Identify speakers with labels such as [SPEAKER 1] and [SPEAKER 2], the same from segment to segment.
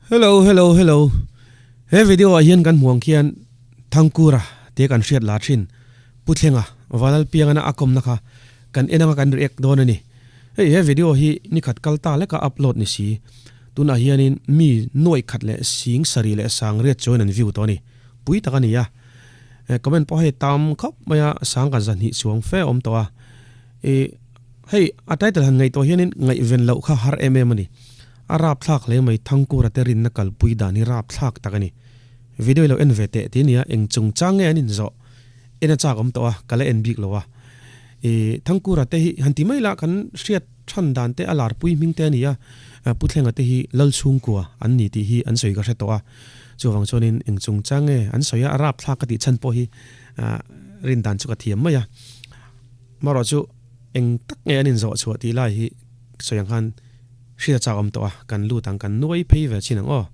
[SPEAKER 1] Hello hello hello he video ah hian kan hmuh ang khian Thangkura tia kan hriat la thin Pu Thlenga Vanlalpiangana a kawmna kha kan en anga kan react dawn a ni. Hei he video hi nikhat kal ta leka upload ni si tunah hianin mi nuaih khat leh sing sarih leh sang riat chuan an view tawh a ni. Pui tak a ni a. Comment pawh hei tam khawp mai a sang kan zahnih chuang fe awm tawh a. Ih hei a title han ngaihtuah hianin ngaihven loh kha har em em a ni. A rapthlak hle mai Thangkura te rinna kalpui dan hi rapthlak tak a ni. Video i lo en ve teh ti nia eng chungchang nge an inzawh en a chak awm tawh a ka la en bik lo a. Ih Thangkura te hi han ti mai la kan hriat than dan te a larpui hming te a ni a, Pu Thlenga te hi Lalchhungkua an ni tih hi an sawi ka hre tawh a. Chuvang chuanin eng chungchang nge an sawi a a rapthlak ka tih chhan pawh hi rin dan chu ka thiam mai a. Marawh chu eng tak nge an inzawh chhuah tih lai hi sawi ang khan hriat a chak awm tawh a, kan lut ang kan nuai phei ve chin ang aw.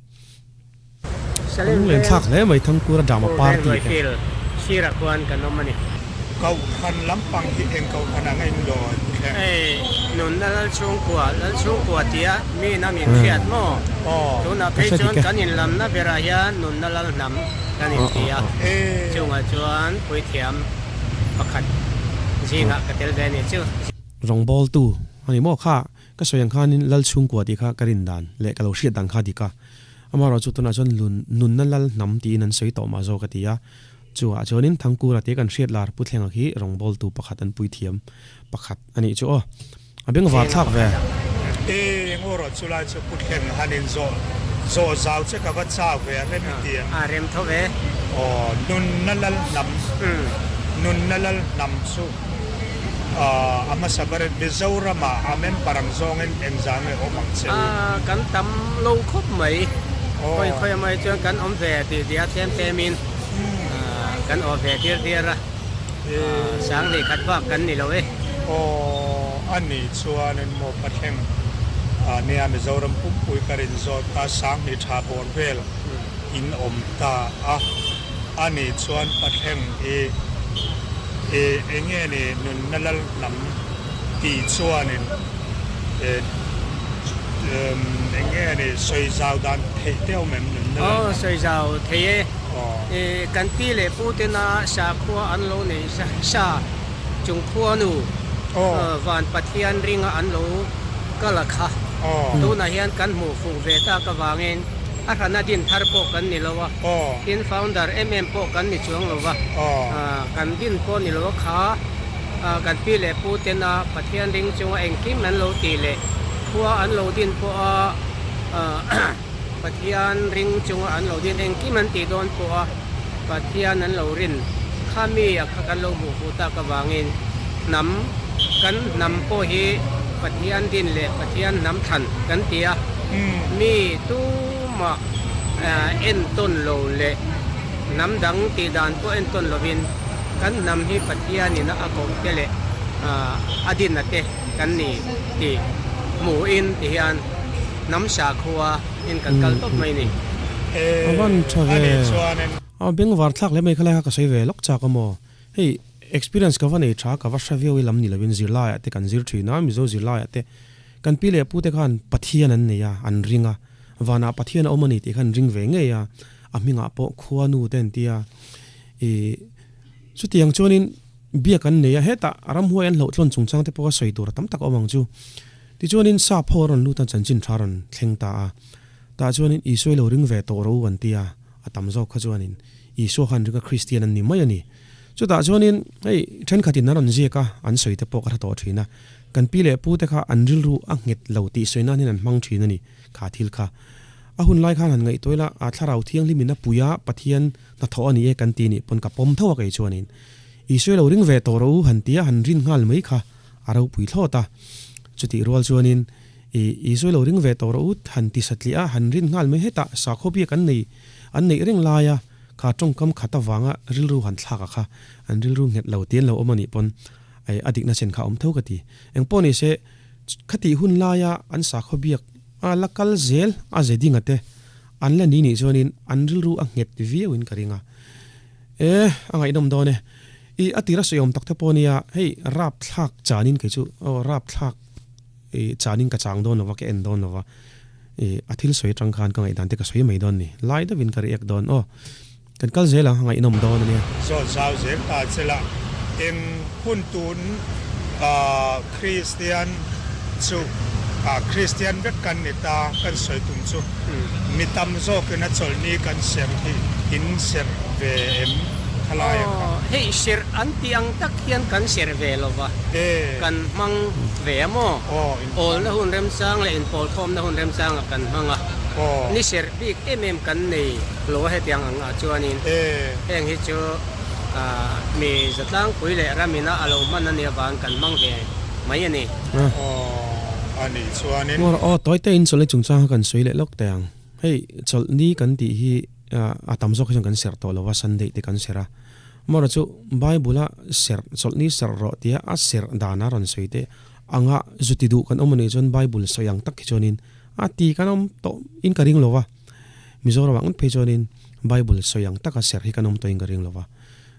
[SPEAKER 2] Salim
[SPEAKER 1] Lunglen thlak hle mai Thangkura Drama Party te.
[SPEAKER 2] Sirah khuan kan awm a ni.
[SPEAKER 3] Kohhran lampang hi eng kohhran ang a in lawi thleng?
[SPEAKER 2] Hei nunna Lalchhungkua, Lalchhungkua tia mi in a min hriat maw? Tunah
[SPEAKER 1] Ka
[SPEAKER 2] phei
[SPEAKER 1] hre
[SPEAKER 2] chuan
[SPEAKER 1] dik e.
[SPEAKER 2] kan inlamna berah hian nunna Lalhnam kan inti a, chungah chuan puithiam pakhat zingah ka tel ve a ni chu.
[SPEAKER 1] Rawngbawltu a ni maw kha? Ka sawi ang khanin Lalchhungkua tih kha ka rin dan leh ka lo hriat dan kha dik a. Amaherawh chu tunah chuan lun nunna lal hnam tiin an sawi tawh mah zawk a ti a. Chuah chuanin Thangkura tia kan hriat lar Pu Thlenga khi rawngbawltu pakhat an pui thiam pakhat a nih chu aw. A bengvar thlak ve.
[SPEAKER 3] E ngaw rawh chu lai chu Pu Thleng han in zawh zawh zau che ka va chak ve a rem ti em?
[SPEAKER 2] A rem tho ve.
[SPEAKER 3] Aw nunna lal hnam nunna lal hnam chu a hmasa ber in Mizoram ah a member ang zawng in engzah nge awm ang che u?
[SPEAKER 2] Kan tam lo khawp mai. Khawi khawi a mai chuan kan awm ve tih tih a tlem tlem in kan awh ve tir tir a. Sang leh khat bak kan ni lo e.
[SPEAKER 3] Aw a nih chuanin maw Pathleng nia Mizoram pumpui ka rin zawt ta Sanghnih tha bawr vel in awm ta a, a nih chuan Pathleng i i enge ni nunna lal hnam tih chuanin enge ni sawi zau dan theih te awm em nunna lal hnam?
[SPEAKER 2] Aw sawi zau thei e. Kan pi leh pu tena sakhua an lo nei sa chung khuanu van Pathian ringa an lo kal a kha. Tunah hian kan hmuh fuh ve tak avangin a hrana din thar pawh kan ni lo a, tin founder em em pawh kan ni chuang lo va, kan din pawh ni lo a kha. Kan pi leh pu tena Pathian ring chunga engkim an lo tih leh khua an lo din pawha Pathian ring chunga an lo din engkim an tih dawn pawh a, Pathian an lo rin kha mi a kha kan lo hmuh fuh tak avangin hnam kan hnam pawh hi Pathian din leh Pathian hnam thlan kan ti a, mi tumah entawn lo leh hnam dang tih dan pawh entawn lovin kan hnam hi Pathianin a koh te leh a din a te kan ni tih hmuhin ti hian Hnam sakhua in kan kal tawp mai ni.
[SPEAKER 1] A van tha ve. A bengvar thlak hle mai khalai kha ka sawi ve lawk chak a maw. Hei experience ka va nei tha ka va hre viau i lam ni lovin zirlaiah te kan zir thin a, Mizo zirlaiah te kan pi leh pu te khan Pathian an nei a, an ring a, vanah Pathian a awm a ni tih khan ring ve ngei a, a hmingah pawh khuanu te an ti a. Ih chutiang chuanin biak an nei a, hetah ramhuai an hlauhtlawn chungchang te pawh kha sawi tur a tam tak a awm ang chu. Tichuanin sap ho a rawn lut a, chanchin tha a rawn thleng ta a. Tah chuanin Isua i lo ring ve tawh ro an ti a, a tam zawk kha chuanin Isua khan ring a Kristian an ni mai a ni. Chutah chuanin hei thenkhatin an rawn ziak a, an sawi te pawh ka hre tawh thin a. Kan pi leh pu te kha an rilru a nghet lo tih sawi nan hian an hmang thin a ni kha thil kha. A hun lai khan han ngaihtuah ila a thlarau thianghlimin a pui a, Pathian hnathawh a ni e kan ti nih pawn ka pawm tho a kei chuanin Isua i lo ring ve tawh ro han ti a, han rin nghal mai kha. A ropui thlawt a. Chutih rual chuanin, I Isua lo ring ve tawh rawh u, han ti satliah a, han rin nghal mai hetah sakhaw biak an nei, an neih reng laia kha tawngkam khat avanga rilru han thlak a kha, an rilru nghet lo ti an lo awm a nih pawn a dikna chen kha a awm tho ka ti. Engpawh ni se, khatih hun laia an sakhaw biak a la kal zel a ze dinga te an la ni nih chuanin an rilru a nghet viauin ka ring a. E, a ngaihnawm dawn e. I a tira sawi awm tak te pawh nia, hei rap thlak chanin kei chu aw rap thlak i chanin ka chang dawn lova ka en dawn lova. I a thil sawi atang khan ka ngaihdan te ka sawi mai dawn ni. Lai deuhin ka react dawn aw. Kan kal zel ang, a ngaihnawm dawn a nia.
[SPEAKER 3] Zawt zau zel ta che la, eng hun tun Kristian chu Kristian vek kan ni ta kan sawi tum chu mi tam zawkin a chawlhni kan serh hi in serh ve em khalai a kha.
[SPEAKER 2] Aw, hei serh an tih ang tak hian kan serh ve lo va, kan hmang ve a maw? Awlna hun remchang leh inpawlkhawmna hun remchangah kan hmang a, ni serh bik em em kan nei lo a hetiang ang ah chuanin heng hi chu mi zatlangpui leh ramina a lo hman a nih avang kan hmang ve mai a ni.
[SPEAKER 1] Aw, tawi te in chawlhni chungchang kha kan sawi leh lawk teh ang. Hei chawlhni kan tih hi a tam zawk hi chuan kan serh tawh lo va, Sunday te kan serh a. Amaherawhchu chu Bible-a serh chawlhni serh rawh tia a serh dana rawn sawi te anga zuti duh kan awm a nih chuan Bible sawi ang tak hi chuanin a ti kan awm tawh in ka ring lo va. Mizoramah ngawt phei chuanin Bible sawi ang taka serh hi kan awm tawhin ka ring lo va.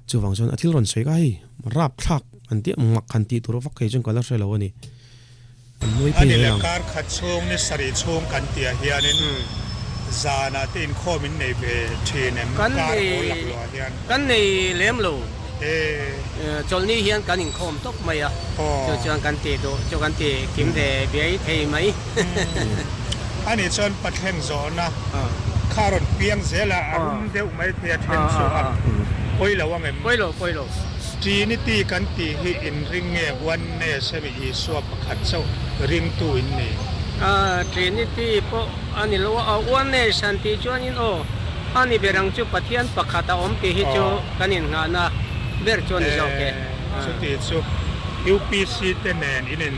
[SPEAKER 1] Chuvang chuan a thil rawn sawi kha hei rapthlak an tih mak han tih tur vak phei chuan ka la hre lo a ni. An nuai
[SPEAKER 3] phei zel ang. Ani leh kar khat chhung ni sarih chhung kan tih ah hianin zanah te inkhawm in nei ve thin em kar awl lak luah hian?
[SPEAKER 2] Kan nei lem lo. Chawlhni hian kan inkhawm tawp mai a, chu chuan kan tih duh chu kan ti kim ve biai thei mai.
[SPEAKER 3] Ani chuan Pathleng zawhna kha a rawn piang zel a, a rum deuh mai thei a then chu a pawi lo ang em?
[SPEAKER 2] Pawi lo, pawi lo.
[SPEAKER 3] Trinity kan tih hi inring nge Oneness hemi Isua pakhat chauh ringtu in ni?
[SPEAKER 2] Trinity pawh a ni lo a, Oneness han tih chuanin aw a ni ber ang chu Pathian pakhat a awm tih hi chu kan innghahna ber chu a ni zawk e.
[SPEAKER 3] Chuti chu UPC te nen in in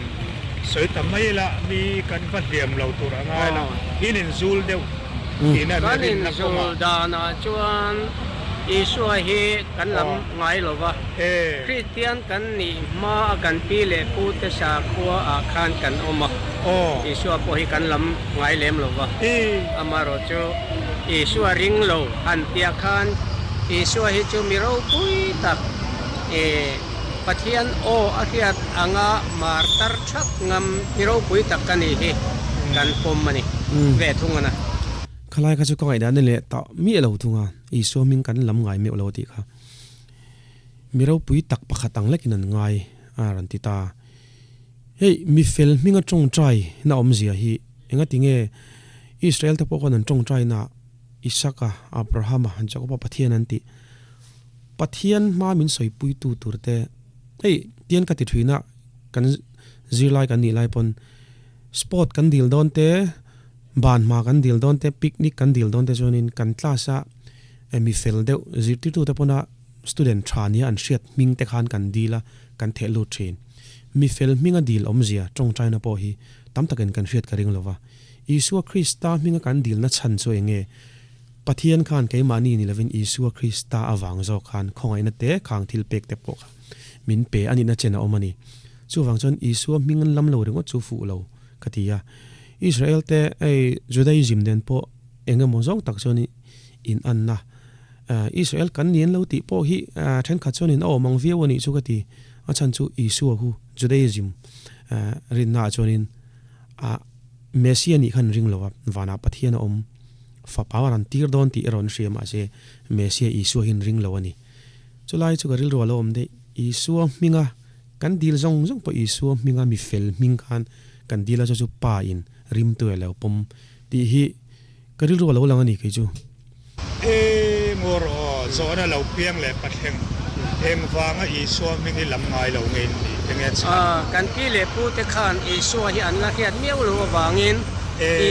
[SPEAKER 3] sawi ta mai la, mi kan va hliam lo tur a ngai la, in inzul deuh tihna an
[SPEAKER 2] Kan
[SPEAKER 3] rinna kawngah.
[SPEAKER 2] inzul danah chuan Isua hi kan lam ngai lo va, Kristian kan nih hma a kan pi leh pu te sakhua ah khan kan awm a, Isua pawh hi kan lam ngai lem lo va, amaherawh chu Isua ring lo han tia khan Isua hi chu mi ropui tak Pathian aw a hriat anga martar thak ngam mi ropui tak ka nih hi kan pawm a ni ve thung a na.
[SPEAKER 1] Khalai kha chu ka ngaihdan a ni leh tah miah lo thung a, Isua hming kan lam ngai meuh lo tih kha mi ropui tak pakhat ang lekin an ngai a rawn ti ta. Hei mi fel hminga tawngtai na awmzia hi engati nge Israel te pawh khan an tawngtai na Isaka, Abrahama, Jakoba Pathian an tih Pathian hma min sawipuitu tur te hei tian ka ti thin a kan zirlai kan nih lai pawn sport kan dil dawn te ban hma kan dil dawn te picnic kan dil dawn te chuanin kan class a mi fel deuh zirtirtu te pawna student tha nia an hriat hming te khan kan dil a kan theh lut thin. Mi fel hminga dil awmzia tawngtaina pawh hi tam takin kan hriat ka ring lova. Isua Krista hminga kan dilna chhan chu eng nge? Pathian khan keimahni ni lovin Isua Krista avang zawk khan khawngaihna te khang thil pek te pawh kha min pe a nihna chen a awm a ni. Chuvang chuan Isua hming an lam lo ringawt chu fuh lo ka ti a. Israel te hei Judaism nen pawh eng emaw zawng tak chuan in anna Israel kan ni an lo tih pawh hi thenkhat chuanin a awm ang viau a nih chu ka ti. A chhan chu Isua hu Judaism rinnaah chuanin a Messia nih khan ring lo a, vanah Pathian a awm fapa a rawn tir dawn tih erawh an hria mahse Messia Isua hian ring lo a ni. Chulai chu ka rilru a lo awm daih. Isua hminga kan dil zawng zawng pawh Isua hminga mi fel hming khan kan dil a chu chu Pa in rimtu e lo pawm tih hi ka rilru a lo lang a ni kei chu.
[SPEAKER 3] E ngawr aw, zawhna lo piang leh pathleng, engvanga Isua hming hi lam ngai lo nge in nih? Enge chhan?
[SPEAKER 2] Kan pi leh pu te khan Isua hi an la hriat miau lo avangin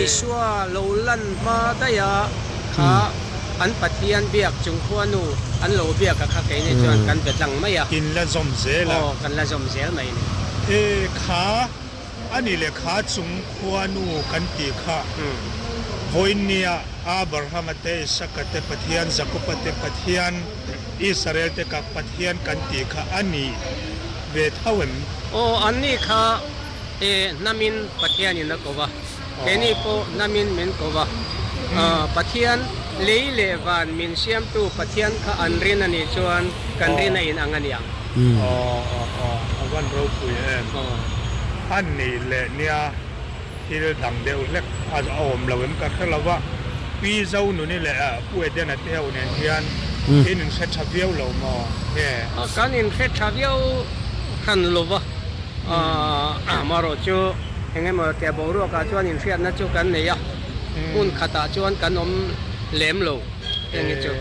[SPEAKER 2] Isua lo lan hma daih a kha an Pathian biak chung khuanu an lo biak a kha keini chuan kan be tlang mai a.
[SPEAKER 3] In la zawm zel a.
[SPEAKER 2] Aw, kan la zawm zel mai ni.
[SPEAKER 3] E kha A nih leh kha chung khuanu kan tih kha vawiinnia Abrahama te, Isaka te Pathian, Jakoba te Pathian, Israel te kak Pathian kan tih kha a ni ve tho em?
[SPEAKER 2] Aw, an nih kha e hnamin Pathianin a ko va, keini pawh hnamin min ko va. Pathian lei leh van min siamtu Pathian kha an rin a nih chuan kan rin a inang a niang.
[SPEAKER 3] Aw aw aw a van ropui em. An nih leh nia. Thil dang deuh hlek a awm lo em ka hre lo va, Pi Zonuni leh Pu Edena te ho nen hian in inhre tha viau lo maw nge?
[SPEAKER 2] Kan inhre tha viau hran lo va, amaherawh chu eng emaw tia boruakah chuan inhriatna chu kan nei a, hmun khatah chuan kan awm lem lo eng hi chu.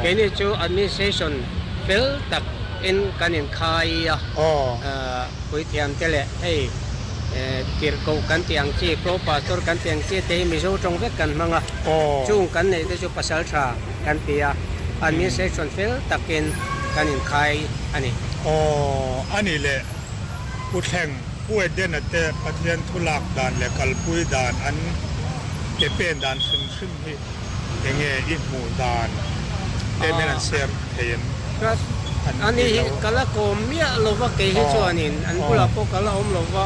[SPEAKER 2] Keini chu administration fel tak in kan inkhai a, puithiam te leh hei Tirhkoh kan tih ang chi, Pro Pastor kan tih ang chi te hi Mizo tawng vek kan hmang a, chung kan neih te chu pasal tha kan ti a, administration fel takin kan inkhai a ni.
[SPEAKER 3] Aw, a nih leh Pu Thleng, Pu Edena te Pathian thu lak dan leh kalpui dan an ke pen dan hrim hrim hi enge i hmuh dan te min an share thei em? An
[SPEAKER 2] Ani hi ka la kawm miah lo va, kei hi chuanin an bulah pawh ka la awm lo va,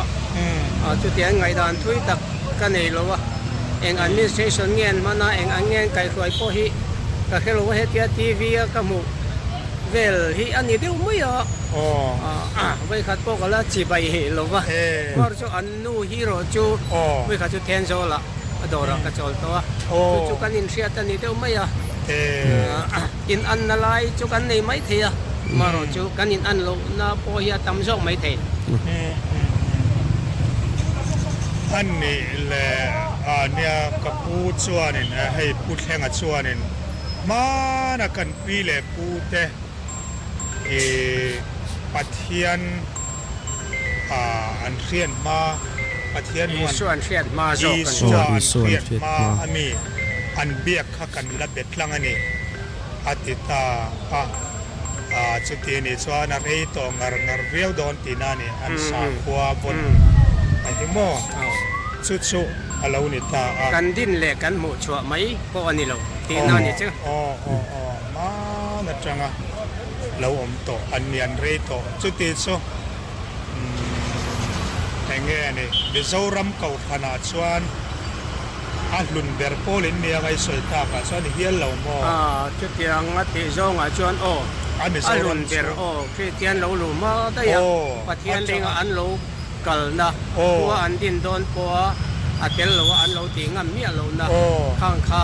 [SPEAKER 2] chutiang ngaihdan thui tak ka nei lo a, eng administration nge an hman a, eng ang nge an kaihhruai pawh hi ka hre lo va, hetia TV a ka hmuh vel hi a ni deuh mai a, vawikhat pawh ka la chibai lo va, mar chu an nu hero chu vawikhat chu Thenzawl ah a dawrah ka chawl tawh a, chu chu kan inhriat a ni deuh mai a. In anna lai chu kan nei mai thei a, marawh chu kan in an lohna pawh hi a tam zawk mai thei.
[SPEAKER 3] A nih leh a nia ka pu chuanin hei Pu Thlenga chuanin hmana kan pi leh pu te i Pathian an hriat hma Pathian huan
[SPEAKER 2] Isua an hriat hma zawk
[SPEAKER 3] a ni. Isua an hriat hma a mi an biak kha kan la bet tlang a ni a ti ta a, chuti nih chuan a rei tawh ngar ngar viau dawn tihna a ni, an sakhua vawn a hi maw? Chu chu a lo ni ta a.
[SPEAKER 2] Kan din leh kan hmuh chhuah mai pawh a ni lo tihna a ni chu.
[SPEAKER 3] Aw aw aw, hman atanga lo awm tawh an ni, an rei tawh. Chuti chu eng nge a ni? Mizoram Kohhranah chuan A hlun ber pawl in nia ngai sawi tak ah chuan i hial lo maw?
[SPEAKER 2] A, chutiang a tih zawng ah chuan aw, a hlun ber aw, Kristian lo luh hma daih a, Pathian ringa an lo kalna, khua an din dawn pawh a, a tel lo a an lo tih ngam miah lohna khang kha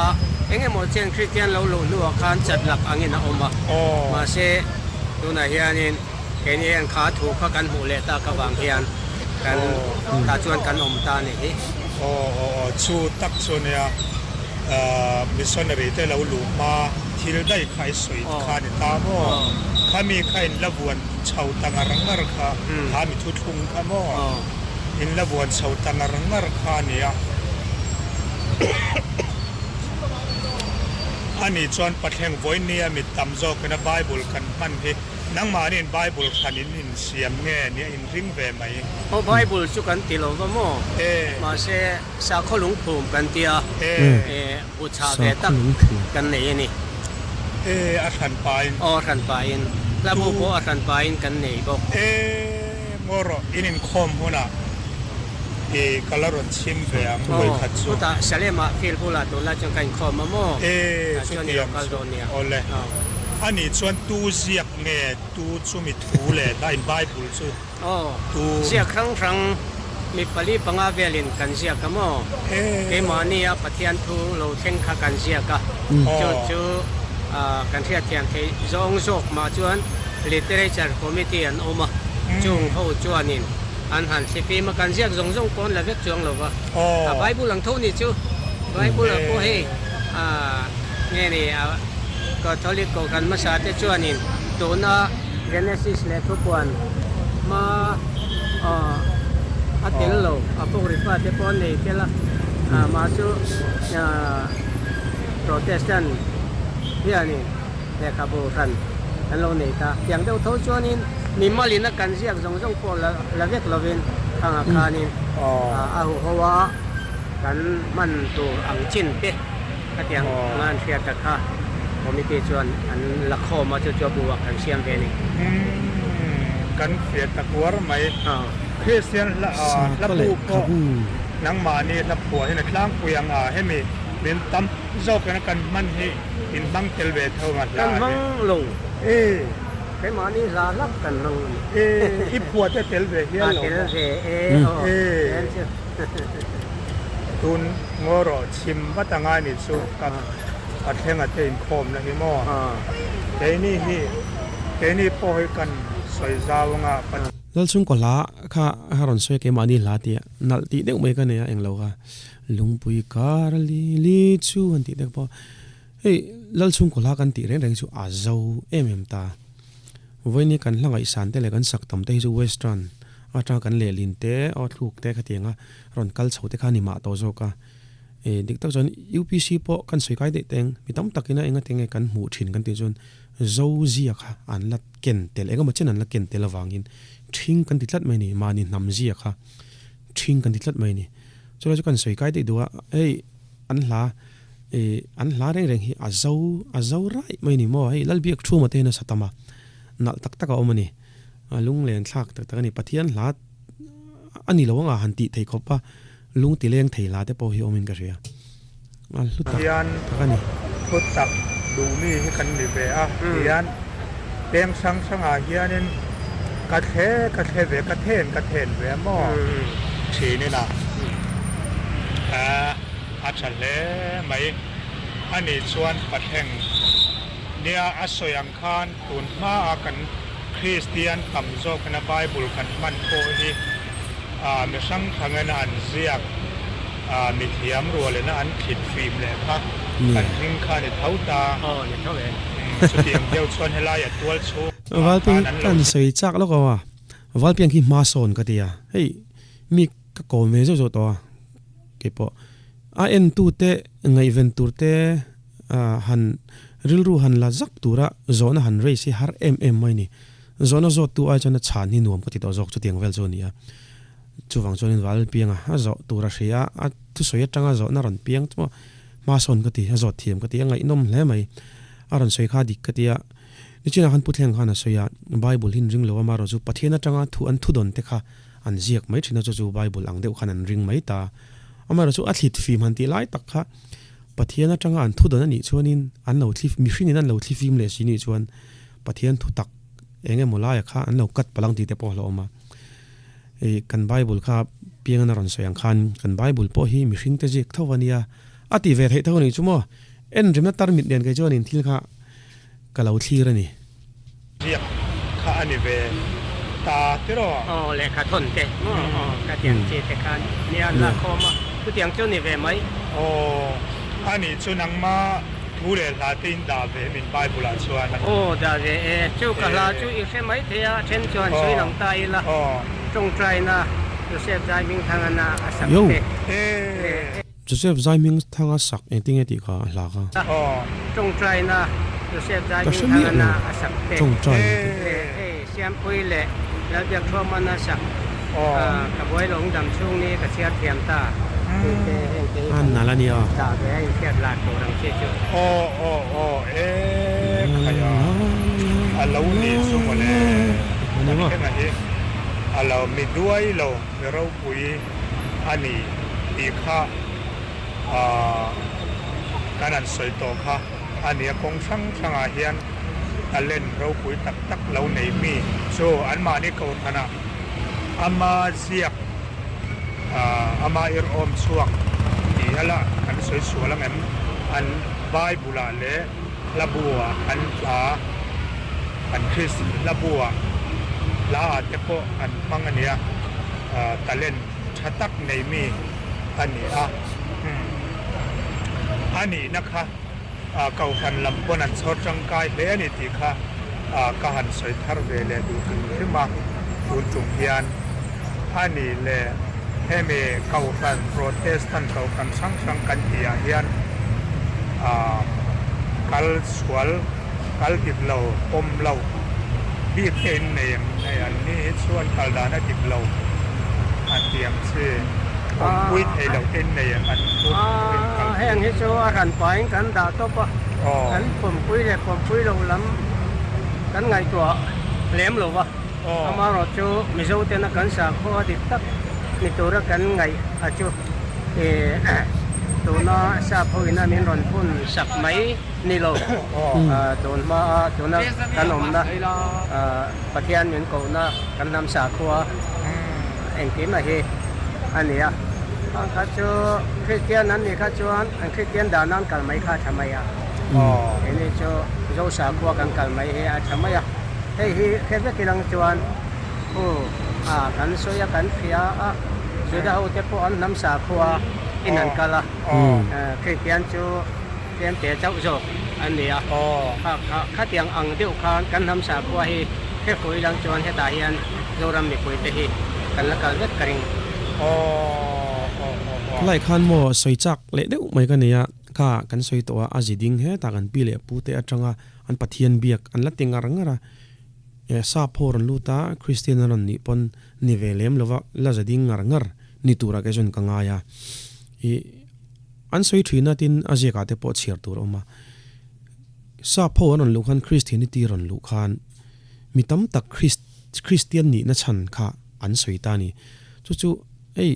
[SPEAKER 2] eng emaw chen Kristian lo luh hnuah khan chat lak angin a awm a, mahse tunah hianin keini hian kha thu kha kan hmuh leh tak avang hian kan tah chuan kan awm ta a nih hi.
[SPEAKER 3] Aw aw aw chu tak chu nia missionary te lo luh hma thil daih kha i sawi kha ni ta maw? Khami kha in la vuan chho ta ngar ngar kha kha mi thuthlung kha maw? In la vuan chho ta ngar ngar kha a nia. Ani chuan Pathleng vawinia mi tam zawkina Bible kan hman hi Nangmahniin Bible hran in insiam nge nia in ring ve mai?
[SPEAKER 2] Aw Bible chu kan ti lo va maw? Mahse sakhaw lungphum kan ti a, bu chhah ve tak kan nei a ni.
[SPEAKER 3] E a hran pain.
[SPEAKER 2] Aw a hran pain. Hla bu pawh a hran pain kan nei bawk.
[SPEAKER 3] E ngaw rawh in inkhawm hunah i ka la rawn chhim ve ang vawikhat chu.
[SPEAKER 2] Aw chutah Salem-ah field bulah tunlai chuan ka inkhawm a maw?
[SPEAKER 3] E chutiang chu awle. Ani chuan tu ziak nge tu chumi thu leh dah in Bible chu tu.
[SPEAKER 2] Ziak hrang hrang mi pali panga velin kan ziak a maw? Keimahnia Pathian thu lo thleng kha kan ziak a, chu chu kan hriatthiam theih zawng zawk mah chuan Literature Committee an awm a, chung ho chuanin an han thlifim a, kan ziak zawng zawng pawn la vek chuang lo va, a Bible ang tho nih chu, Bible ah pawh hei nge ni a. Catholic kohhran hmasa te chuanin tuna Genesis leh thupuan hma a tel lo, Apocrypha te pawh an nei tel a, mah chu Protestant hianin lehkhabu hran an lo nei ta. Tiang deuh tho chuanin mimalin a kan ziak zawng zawng pawh la vek lovin khangah khanin a huho a kan hman tur ang chin te. Khatiang anga an hriat tak kha committee chuan an la khawm a, chu chu a bu ah kan siam ve a ni.
[SPEAKER 3] Umm, kan hriat tak uar mai. Kristian hla hla bu pawh nangmahni hla phuah hian a tlangpui ang a, hemi min tam zawkin a kan hman hi in hmang tel ve tho ang a hla
[SPEAKER 2] hi. Kan hmang lo. Keimahni hla hlak kan hmang a ni.
[SPEAKER 3] I phuah te tel ve hial lo maw?
[SPEAKER 2] A tel ve e, aw.
[SPEAKER 3] Tun ngaw rawh chhim vat anga ni chu ka ka thlenga te inkhawmna hi maw? Keini hi keini pawh hi kan sawi zau anga pa.
[SPEAKER 1] Lalchhungkaw hla kha a rawn sawi a keimahni hla tih a nalh tih deuh mai ka nei a englo kha lungpui kar li li chu han tih deuh pawh hei Lalchhungkaw hla kan tih reng reng chu a zo em em ta. Vawiin hi kan hla ngaihsan te leh kan sak tam te hi chu western atanga kan lehlin te aw thluk te khatiang a rawn kal chho te kha a ni mah tawh zawk a. E dik tak chuan UPC pawh kan sawi kai daih teng mi tam takin a enga tenge kan hmuh thin kan tih chuan Zo zia kha an la ken tel engemaw chen an la ken tel avangin ṭhing kan ti tlat mai a ni mahni hnam zia kha ṭhing kan ti tlat mai a ni. Chulai chu kan sawi kai daih duh a hei an hla E, an hla reng reng hi a zo, a zo raih mai a ni maw? Hei Lalbiak Thuma te hian a sa tam a, nalh tak tak a awm a ni. A lunglen thlak tak tak a ni. Pathian hla a ni lo anga han tih thei khawp a, lung ti leng thei hla te pawh hi awmin ka hria. A hlu tak
[SPEAKER 3] Hian
[SPEAKER 1] tak a ni.
[SPEAKER 3] thu tak duh mi hi kan ni ve a, hian peng hrang hrangah hianin ka thle ka thle ve, ka then ka then ve a maw? Thinin a. A tha hle mai. Ani chuan Pathleng nia a sawi ang khan tun hmaa kan Kristian tam zawkina Bible kan hman pawh hi mi hrang hrangina an ziak, mi thiam rualina an thlit fim leh kha kan ring kha a ni tho ta. Chutiang deuh chuan helai a tual chhungah
[SPEAKER 1] khan an lo. Valpiang sawi chak lawk a, Valpiang khi hma sawn ka ti a, hei mi ka kawm ve zeuh zeuh tawh a. Keipawh a entute ngaihven turte han rilru han la zak tura zawhna han raise hi har em em mai a ni. Zawhna zawttu ai chuan a chhan hi nuam ka ti tawh zawk chutiang vel chu a ni a. Chuvang chuanin Val pianga a zawh tur a hria a, a thusawi atanga zawhna rawn piang chu hmasawn ka ti, a zawt thiam ka ti, a ngaihnawm hle mai. A rawn sawi kha dik ka ti a, nichinah khan Pu Thleng khan a sawi a, Bible hi in ring lo a, amaherawhchu Pathian atanga thu an thudawn te kha An ziak mai thin a, chu chu Bible ang deuh khan an ring mai ta. Amaherawhchu chu a thlit fim han tih lai tak kha Pathian atanga an thu dawn a nih chuanin an lo thli, mihringin an lo thli fim leh si nih chuan Pathian thu tak eng emaw laia kha an lo cut palh ang tih te pawh a hlauhawm a. Ih, kan Bible kha piangin a rawn sawi ang khan kan Bible pawh hi mihringte ziak tho a nia, a ti ve theih tho a nih chu maw? En rimna tarmit nen kei chuanin thil kha ka lo thlir a ni.
[SPEAKER 3] Ziak kha a ni ve ta tiraw?
[SPEAKER 2] Aw, lehkha thawn te maw? Aw, ka tiang chi te khan nia an lakkhawm a, chutiang chu ni ve mai.
[SPEAKER 3] Aw, a nih chu nangma thu leh hla te in dah ve min Bible ah chuan.
[SPEAKER 2] Aw, dah ve e. Chu ka hla chu i hre mai thei a, then chuan sawi lang ta ila, tawngtaina Joseph Zaihmingthangana a sak te leh.
[SPEAKER 1] Joseph Zaihmingthanga sak engtin nge tih kha a hla kha.
[SPEAKER 2] Aw, tawngtaina Joseph Zaihmingthangana a sak te leh hei Siampui leh Lalbiak Thuamana sak ka buai lawng dam chhung ni ka chhiar thiam ta tih te heng te hi kan dah ve a inhriat lar tur ang chi chu.
[SPEAKER 3] Aw aw aw e khaia a lo nih chu mawle Pathian a hi a lo mi duai lo mi ropui a ni tih kha kan han sawi tawh kha a ni a, kawng hrang hrangah hian talent ropui tak tak lo nei mi chu anmahni kohhranah ama ziak ama irhawm chhuak tih a la kan sawi sual ang em? An Bible-ah leh hlabu-ah an hla an Kristian hlabu-ah hla-ah te pawh an hmang a nia talent tha tak nei mi a ni a, a nihna kha Kohhran lam pawn an chhawr tangkai hle a ni tih kha ka han sawi thar ve leh duh hrim hrim a, tun tum hian a ni leh hemi Kohhran Protestant Kohhran hrang hrang kan tihah hian kal sual kal dik lo pawm lo bik te in nei em nei an ni hi chuan kal dan a dik lo an ti ang chi awmpui thei loh te in nei em an tun in kal
[SPEAKER 2] Heng hi chu a hran pahin kan dah tawp a, kan pawmpui leh pawmpui loh lam kan ngaihtuah lem lo va, amaherawhchu Mizo tena kan sakhaw a dik tak ni tura kan ngaih a chu tuna sap ho ina min rawn phun sak mai. Ni lo, tun hmaa tuna kan awmna Pathian min kohna kan hnam sakhua engkim a hi a ni a. Khang kha chu Kristian an nih kha chuan an Kristian dan an kal mai kha a tha mai a. Keini chu Zosa khua kan kal mai hi a tha mai a. Hei hi hre vek ilang chuan khu a kan sawi a kan hria a, Juda ho te pawh an hnam sakhua in an kal a, Kristian chu tlem te chauh zawk an ni a. Kha kha khatiang ang deuh khan kan hnam sakhua hi hre fuh ilang chuan hetah hian Zoram mipui te hi kan la kal vek ka ring.
[SPEAKER 1] Khawlai khan maw sawi chak leh deuh mai ka nei a, kha kan sawi tawh a, a zi ding hetah kan pi leh pu te atanga an Pathian biak an la ti ngar ngar a, sap ho rawn lut a, Kristian a rawn nih pawn ni ve lem lova la za ding ngar ngar ni turah kei chuan ka ngai a, ih an sawi thin a tin a ziakah te pawh chhiar tur a awm a, sap ho an rawn luh khan Christianity rawn luh khan mi tam tak Christ Kristian nihna chhan kha an sawi ta a ni. Chu chu hei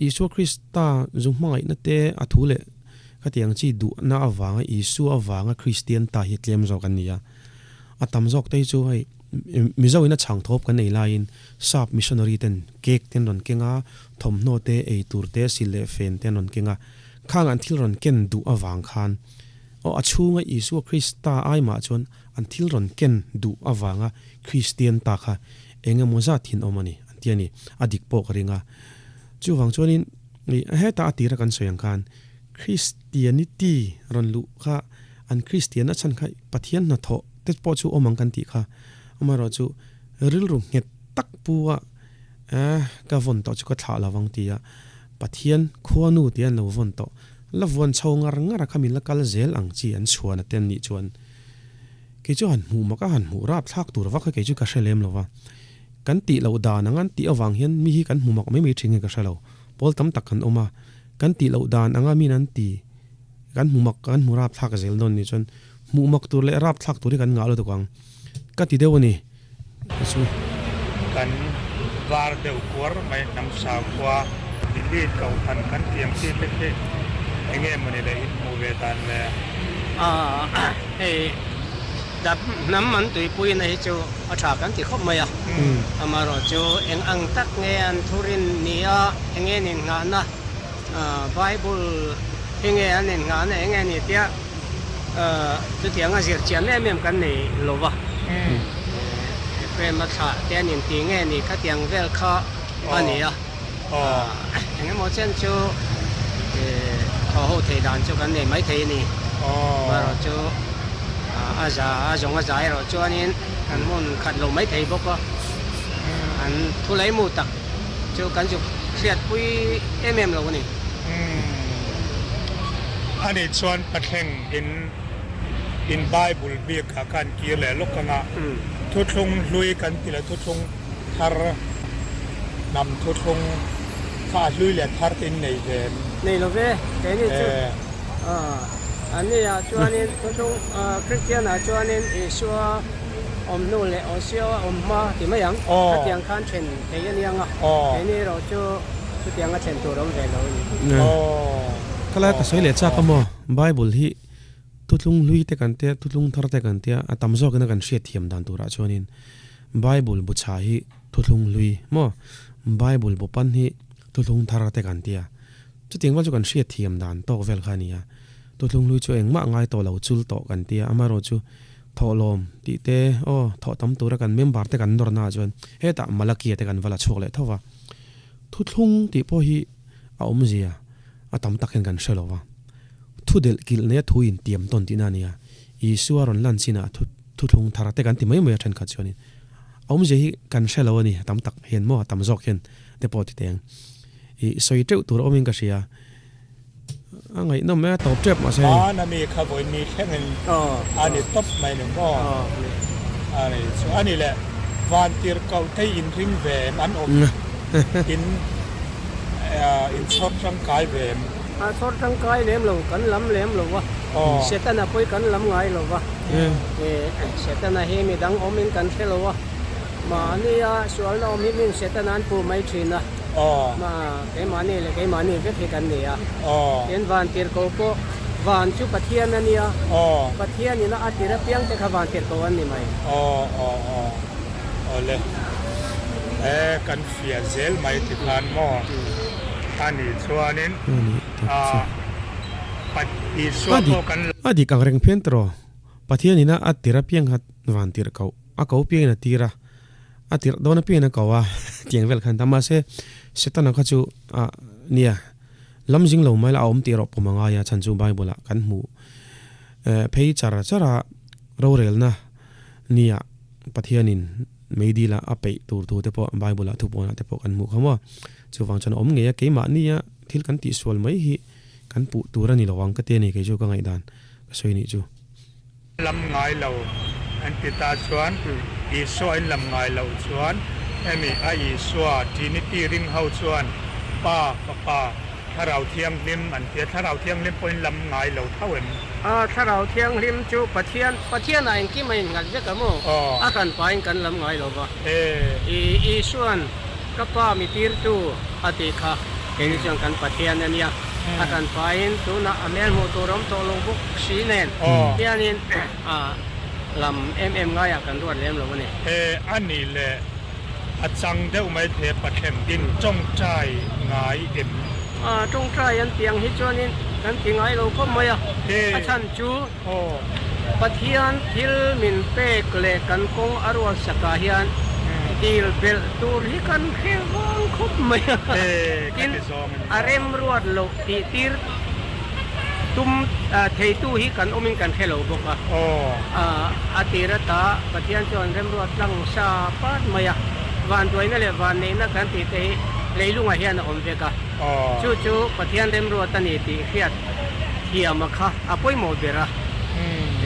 [SPEAKER 1] Isua Krista zu hmangaihna te a thu leh khatiang chi duhna avanga Isua avanga Kristian ta hi tlem zawk an ni a. A tam zawk te hi chu hei Mizo in a chhang thawp kan ei laiin sap missionary ten cake te an rawn keng a, thawmhnaw te, ei tur te, sil leh fen te an rawn keng a. Khang an thil rawn ken duh avang khan aw a chhunga Isua Krista ai mah chuan an thil rawn ken duh avanga Kristian ta kha eng emaw zat thin awm a ni an ti a ni. A dik pawh ka ring a. Chuvang chuanin heta a tira kan sawi ang khan Christianity rawn luh kha an Kristian a chhan kha Pathian hnathawh te pawh chu awm ang kan tih kha. Amaherawh chu rilru nghet tak pu a eh ka vawn tawh chu ka thlah lo vang ti a Pathian khuanu tih an lo vawn tawh la vuan chho ngar ngar a kha min la kal zel ang chi an chhuan a te an nih chuan Kei chu han hmuh mak a, han hmuh rap thlak tur vak hi kei chu ka hre lem lo va. Kan tih loh dan anga an tih avang hian mi hi kan hmu mak mai mai thin nge ka hre lo. Pawl tam tak kan awm a, kan tih loh dan anga min an ti kan hmu mak kan hmu rap thlak zel dawn nih chuan hmuh mak tur leh rap thlak tur hi kan ngah lutuk ang ka ti deuh a ni. Ka chu.
[SPEAKER 3] Kan var deuh kuar mai hnam sakhua delete ko han kan tiang chi te khi enge mawni le in hmuh ve dan le.
[SPEAKER 2] Hei dap hnam an tuipui na hi chu a tha kan ti khawp mai a, amaherawh chu eng ang tak nge an thurin ni a, enge an innghahna Bible hi nge an innghahna enge ni tia Chutianga zir chian em em kan nei lo va, Ephraim a thlah te an inti nge ni khatiang vel kha a ni a, eng emaw chen chu thaw ho thei dan chu kan nei maithei a ni. Amaherawh chu a za a zawng a za erawh chuanin kan hmun khat lo maithei bawk a, an thu laimu tak chu kan zuk hriatpui em em lo a ni.
[SPEAKER 3] Ani chuan Pathleng in in Bible bik ah khan kir leh lawk ang a, thuthlung hlui kan ti leh thuthlung thar hnam thuthlung kha a hlui leh thar te in nei ve em?
[SPEAKER 2] Nei lo ve, keini chu an ni ah chuanin thuthlung Kristian ah chuanin Isua awm hnu leh Osio awm hma ti mai ang, khatiang khan then thei a nia nga, keini erawh chu chutianga then tur awm ve lo a ni.
[SPEAKER 1] Khalai ka sawi leh chak a maw, Bible hi thutlung hlui te kan tia, thutlung thar te kan tia, a tam zawkin a kan hriat thiam dan turah chuanin Bible bu chha hi thutlung hlui maw, Bible bu pan hi thutlung thar te kan tia, chutiang vel chu kan hriat thiam dan tawk vel kha a ni a, thutlung hlui chu engmah ngai tawh lo chul tawh kan tia, amaherawhchu chu Thawhlawm tih te, aw, thawh tam tura kan member te kan nawrna ah chuan hetah Malakia te kan va la chhuak leh tho va. Thuthlung tih pawh hi a awmzia a tam tak hian kan hre lo va. Thu delh kilh neia thu intiam tawn tihna a ni a. Isua rawn lan chinah thu thuthlung thar te kan ti mai mai a thenkhat chuanin a awmzia hi kan hre lo a ni a tam tak hian maw a tam zawk hian te pawh ti teng. Ih sawi teuh tur a awmin ka hria. A ngaihnawm e, a tawp tep mahse.
[SPEAKER 3] Hmana mi kha vawi ni thlengin a ni tawp mai ni maw? A ni chu a ni le, vantir koh te in ring ve em? An awm in in chhawr tangkai ve em?
[SPEAKER 2] A chhawr tangkai lem lo, kan lam lem lo va, Setana pawh kan lam ngai lo va, Setana hi midang awmin kan hre lo a. Mahnia sualna awm hi min Setana an puh mai thin a. Ma, keimahni leh keimahni vek hi kan ni a. Tin, van tirhkoh pawh van chu Pathian a nia. Pathian ina a tir apiang te kha van tirhkoh an ni mai.
[SPEAKER 3] Aw, aw, aw. Awle. E, kan fiah zel mai ti khan maw? A nih chuanin
[SPEAKER 1] A nih tak chu.
[SPEAKER 3] Isua
[SPEAKER 1] A dik
[SPEAKER 3] pawh kan.
[SPEAKER 1] A dik ang reng phian tawh. Pathianin a a tir apiang kha van tirh koh. A ko piangin a tir a, a tirh dawn apiangin a ko a tiang vel khan ta. Mahse Setana kha chu a nia lam zing lo mai la a awm tih erawh pawm a ngai a, chhan chu Bible ah kan hmuh phei char char a rorelna nia Pathianin meidil a a peih tur thu te pawh Bible ah thupuanah te pawh kan hmuh kha maw. Chuvang chuan a awm ngei a, keimahnia thil kan tihsual mai hi kan puh tur a ni lo ang ka ti a ni kei chu ka ngaihdan ka sawi nih chu.
[SPEAKER 3] Lam ngai lo an ti ta chuan Isua in lam ngai loh chuan hemi a Isua Trinity ring ho chuan Pa, Fapa, Thlarau Thianghlim an ti a, Thlarau Thianghlim pawhin lam ngai lo tho em?
[SPEAKER 2] A, Thlarau Thianghlim chu Pathian, Pathianah engkim a innghat vek a maw? A hran pahin kan lam ngai lo va. I, Isua'n Ka Pa mi tirtu a tih kha keini chuan kan Pathian a nia. A hran pahin tunah a hmel hmuh tur awm tawh lo bawk si nen hianin a lam em em ngaiah kan ruat lem lo a ni.
[SPEAKER 3] He a nih leh a chang deuh mai thei a Pathian in tawngtai ngai em?
[SPEAKER 2] A tawngtai an tih ang hi chuanin kan ti ngai lo khawp mai a, a chhan chu Pathian thil min pek leh kan kawng a rual sakah hian dil belh tur hi kan hre vang khawp mai a, tin a remruat loh tih tir tum theitu hi kan awmin kan hre lo bawk a, a tir ata Pathian chuan remruat tlang sa pat mai a, vanduaina leh vanneihna kan tih te hi leilungah hian a awm vek a, chu chu Pathian remruat a ni tih hriat thiam a kha a pawimawh ber a,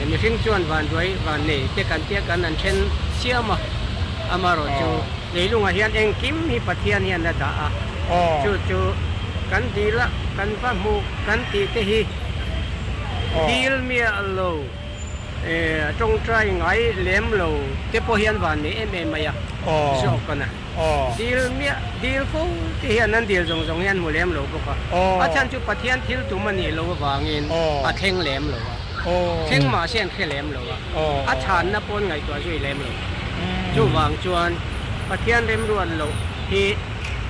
[SPEAKER 2] mihring chuan vanduai vannei te kan tia kan an then siam a, amaherawhchu leilungah hian engkim hi Pathian hian a dah a, chu chu kan dil a, kan va hmuh kan tih te hi dil miah lo tawngtai ngai lem lo te pawh hian vannei em em mai a zawk a na. Dil miah dil fo te hian an dil zawng zawng hian hmu lem lo bawk a, a chhan chu Pathian thil tum a nih loh avangin a thleng lem lo a, thleng mah se an hre lem lo a, a chhanna pawh an ngaihtuah zui lem lo. Chuvang chuan Pathian remruat loh hi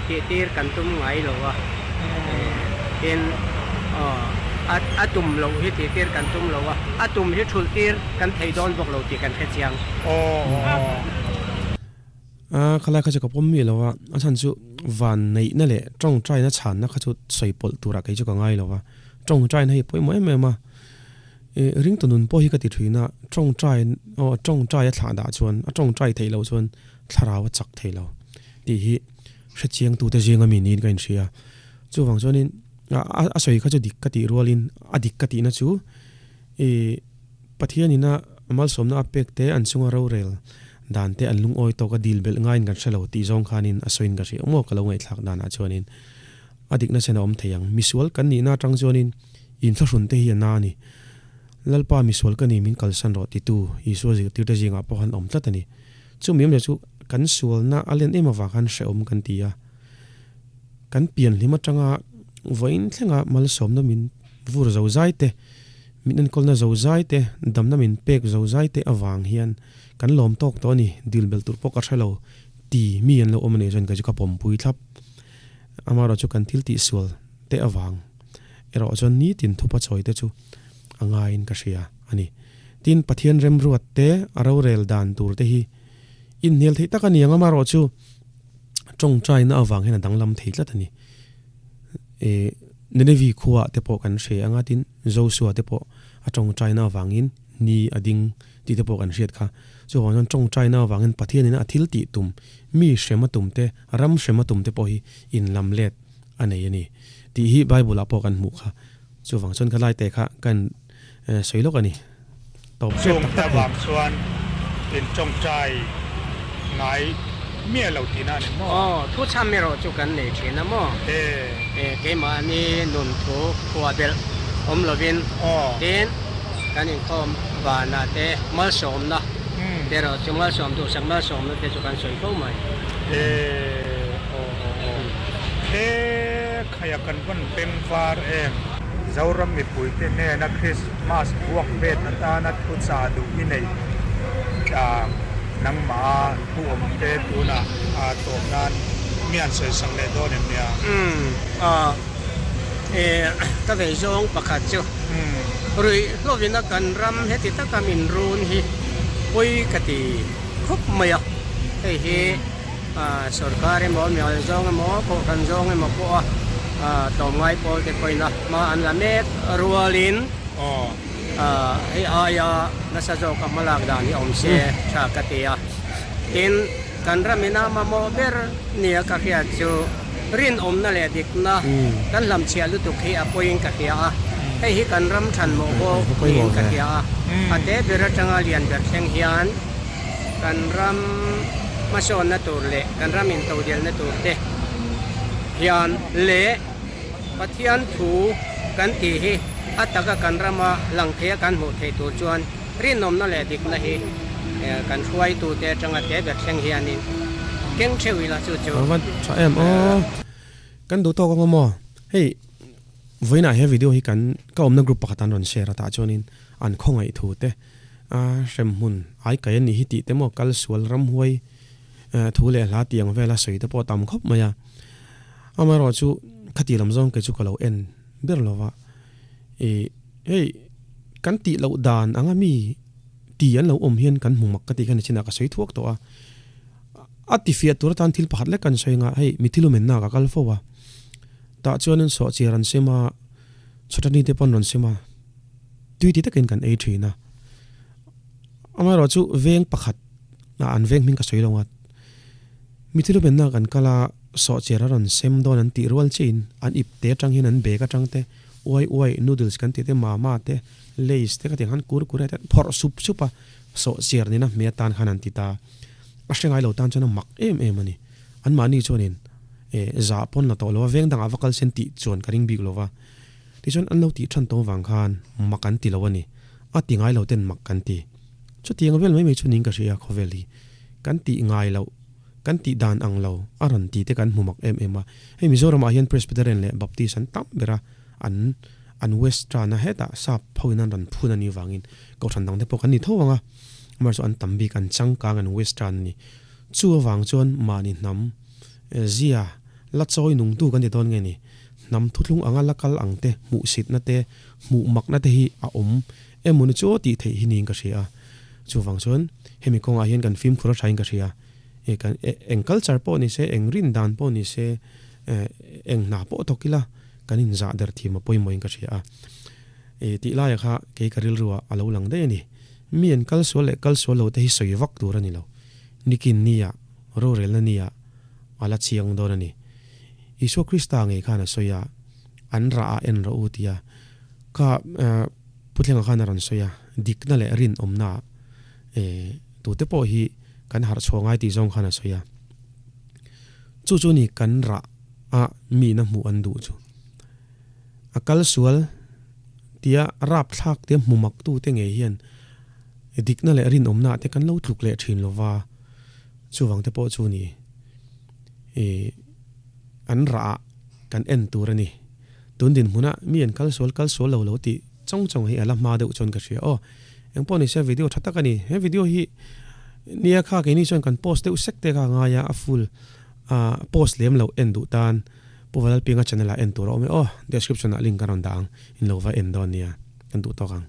[SPEAKER 2] tihtir kan tum ngai lo a, tin a tum loh hi tihtir kan tum lo a, a tum hi thulhtir kan thei dawn bawk lo tih kan hre chiang.
[SPEAKER 1] A, khalai kha chu ka pawm miah lo a, a chhan chu van neihna leh tawngtaina chhanna kha chu sawi pawlh turah kei chu ka ngai lo va, tawngtaina hi pawimawh em em a, ih ringtu nun pawh hi ka ti thin a, tawngtai aw tawngtai a thlah dah chuan a tawngtai theih loh chuan thlarau a chak thei lo tih hi hrechiangtute zinga mi niin ka inhria. Chuvang chuanin a a sawi kha chu dik ka tih rualin a dik ka tihna chu ih Pathianina malsawmna a pek te an chunga rorel dan te an lungawi tawk a dil belh ngaiin kan hre lo tih zawng khanin a sawiin ka hria maw ka lo ngaihthlak danah chuanin a dikna chen a awm thei ang. Misual kan nihna atang chuanin inthlahrun te hi a na a ni. Lalpa misual ka ni min kalsan rawh titu Isua zirtirte zingah pawh khan awm tlat a ni. Chumi awmzia chu kan sualna a len em avang khan hrehawm kan ti a. Kan pianhlim atanga vawiin thlenga malsawmna min vur zo zai te Min enkawlna zozai te, damna min pek zozai te avang hian kan lawm tawk tawh a ni, dil belh tur pawh ka hre lo ti mi an lo awm a nih chuan kei chu ka pawmpui thlap. Amaherawh chu kan thil tihsual te avang erawh chuan nitin thupa chawi te chu a ngaiin ka hria a ni. Tin, Pathian remruat te, a rorel dan tur te hi inhnial theih tak a ni ang, amaherawh chu tawngtaina avang hian a danglam thei tlat a ni. Nineveh khuaah te pawh kan hre anga tin Joshua te pawh a tawngtaina avangin ni a ding tih te pawh kan hriat kha. Chuvang chuan tawngtaina avangin Pathianin a thil tih tum, mi hrem a tum te, ram hrem a tum te pawh hi inlam let a nei a ni tih hi Bible ah pawh kan hmuh kha. Chuvang chuan kha laite kha kan sawi lawk a ni. Tawp hriat tak
[SPEAKER 3] tak hei. Chungte avang chuan in tawngtai ngai miah lo tihna a ni maw?
[SPEAKER 2] Aw, thu chham erawh chu kan nei thin a maw? E. Keimahni nun thu khua belh awm lovin tin kan inkhawm vanah te malsawmna te erawh chu malsawm duhsak malsawmna te chu kan sawi fo mai.
[SPEAKER 3] E. Aw aw aw. He khaia kan vawn peng var em? Zoram mipuite hnena Krismas vuak vet atana thuchah duh i nei tlang nangmaha thu awmte tunah a tawp nan Mi an sawi sak leh dawn em nia?
[SPEAKER 2] Umm ah eh ka vei zawng pakhat chu ruih hlawvina kan ram heti taka min run hi pawi ka ti khawp mai a, hei hi ah sorkar emaw mial zawng emaw kohhran zawng emaw pawha ah tlawmngai pawl te pawhin a hma an la mek rualin ah hei aia nasa zawka hmalak dan hi awm se tha ka ti a, tin. Kan ramina mamawh ber nia ka hriat chu rinawmna leh dikna kan hlamchhiah lutuk hi a pawiin ka hria a, hei hi kan ram thanmawh bawk niin ka hria a, a te ber atanga lian ber thleng hian kan ram hmasawnna tur leh kan ram intodelna tur te hian leh Pathian thu kan tih hi a taka kan rama lang theia kan hmuh theih tur chuan Rinawmna leh dikna hi kan hruaitute atanga te ber thleng hianin keng theuh ila chu chu.
[SPEAKER 1] A va tha em aw. Kan duh tawk ang maw? Hei vawiinah he video hi kan ka awmna group pakhat an rawn share a tah chuanin an khawngaih thu te a hrem hmun ai kai a nih hi tih te maw kal sual ramhuai thu leh hla tih ang vela sawi te pawh a tam khawp mai a. Amaherawh chu khati lam zawng kei chu ka lo en ber lova ih hei Kan tih loh dan anga mi ti an lo awm hian kan hmu mak ka tih kha nichinah ka sawi thuak tawh a. A ti fiah tur atan thil pakhat lek kan sawi anga hei mi thil umenna ka kal fo a. Tah chuanin sawhchiar an sem a, chhawtani te pawn rawn sem a, tui ti takin kan ei thin a. Amaherawhchu veng pakhat ah an veng hming ka sawi lo a, mi thil umenna kan kal a, sawhchiar a rawn sem dawn an tih rual chiahin an ip te atang hian an bag atang te Uai uai noodles kan tih te mama te lays te khatiang khan kurkure te an phawrh sup sup a, sawhchiar nena hmeh atan khan an ti ta. A hre ngai lo tan chuan a mak em em a ni. Anmahni chuanin eh zah pawn la tawh lo a, veng dangah va kal sen tih chuan ka ring bik lo va. Tichuan an lo tih than tawng vang khan mak an ti lo a ni. A ti ngai lo ten mak kan ti. Chutiang vel mai mai chu niin ka hria khawvel hi kan tih ngai loh. Kan tih dan ang lo a rawn ti te kan hmu mak em em a. Hei Mizoramah hian Presbyterian leh Baptist an tam ber a, an an Western a hetah sap ho in an rawn phun a nih vangin Kohhran dang te pawh kan ni tho ang a, amaherawhchu an tam bik an changkang an Western a ni. Chu avang chuan mahni hnam zia la chawi nungtu kan ti dawn nge ni, hnam thuthlung anga la kal ang te hmuhsitna te hmuh makna te hi a awm emawni chu aw tih theih hi niin ka hria a. Chuvang chuan hemi kawngah hian kan fimkhur a thain ka hria. E kan e eng culture pawh ni se, eng rin dan pawh ni se, e eng hna pawh thawk ila kan inzah der thiam a pawimawhin ka hria a. E tih laia kha kei ka rilruah a lo lang daih a ni. Mi an kal sual leh kal sual lo te hi sawi vak tur a ni lo. Nikin nia, rorelna nia a la chiang dawn a ni. Isua Krista ngei khan a sawi a, an rah ah en rawh u tia kha Pu Thlenga khan a rawn sawi a, dikna leh rinawmna ah e tute pawh hi kan harh chhuah ngai tih zawng khan a sawi a. Chu chu ni kan rah a mihna hmuh an duh chu. A kal sual tia rapthlak te hmu mak tu te ngei hian dikna leh rinawmna te kan lo tluk leh thin lo va, chuvang te pawh chu ni e an rah ah kan en tur a ni. Tun dinhmuna mi an kal sual kal sual lo lo tih chawng chawng hi a la hma deuh chuan ka hria aw. Engpawh ni se video tha tak a ni. He video hi nia kha keini chuan kan post deuh sek te kha a ngai a, a full a post lem loh en duh tan Pu Valalpianga channel ah en tur a awm e aw. Description ah link ka rawn dah ang, in lo va en dawn nia kan duh tawk ang.